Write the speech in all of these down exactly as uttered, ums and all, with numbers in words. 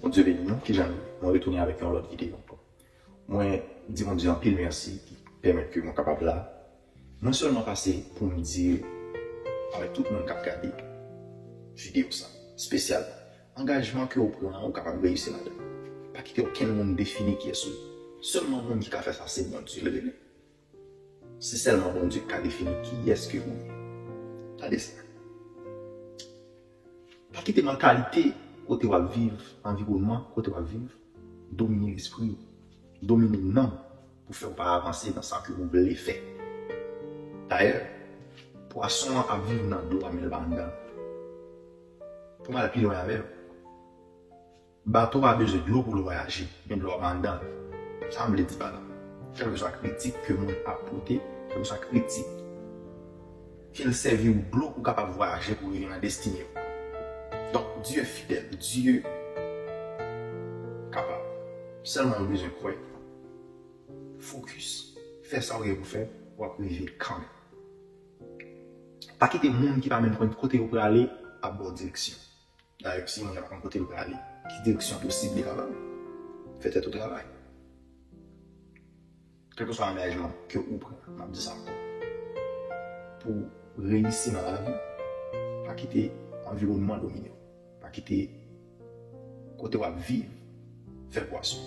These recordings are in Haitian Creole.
Bondye beni nou, kijan nou ye? Mwen retounen avèk yon lòt videyo ankò. Mwen di Bondye anpil mèsi ki pèmèt ke mwen kapab la. Mwen sèlman pase pou m di avèk tout moun k ap gade videyo sa, espesyalman, angajman ke w pran an, ou kapab reyisi ladan l. Pa kite okenn moun defini kiyès ou ye. Sèlman moun ki ka fè sa, se Bondye l rele. Se sèlman Bondye ki ka defini kiyès ke ou ye. Gade sa. Pa kite mantalite kote w ap viv, anviwònman kote w ap viv, domine lespri w, domine nanm pou fè w pa avanse nan sa ke ou vle fè. Dayè, pwason an ap viv nan dlo a, men l pa anndan. Pou m al pi lwen avè w, bato a bezwen dlo pou l vwayaje, men dlo a pa anndan l. Sa m vle di pa la? Kèlkeswa kritik ke moun ap pote, kèlkeswa kritik, ke l sèvi w dlo pou w kapab vwayaje, pou w rive nan destine w. Donk, Dye fidèl, Dye kapab. Sèlman ou bezwen kwè, fokis, fè sa w gen pou fè, w ap rive kanmenm. Pa kite moun ki pa menm konn kote yo prale ap ba w direksyon. Dayè, si moun nan pa konn kote l prale, ki direksyon posib li kapab? Fè tèt ou travay. Kèlkeswa angajman ke ou pran, m ap di sa ankò, pou w reyisi nan lavi, pa kite anviwònman domine w. Pa kite kote w ap viv fè pwason.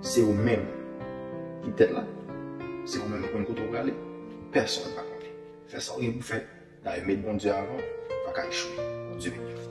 Se ou menm ki tèt la. Se ou menm ki konn kote w prale. Pèsonn pa konnen. Fè sa w gen pou fè. Dayè, met Bondye avan, w pa ka echwe. Bondye beni w.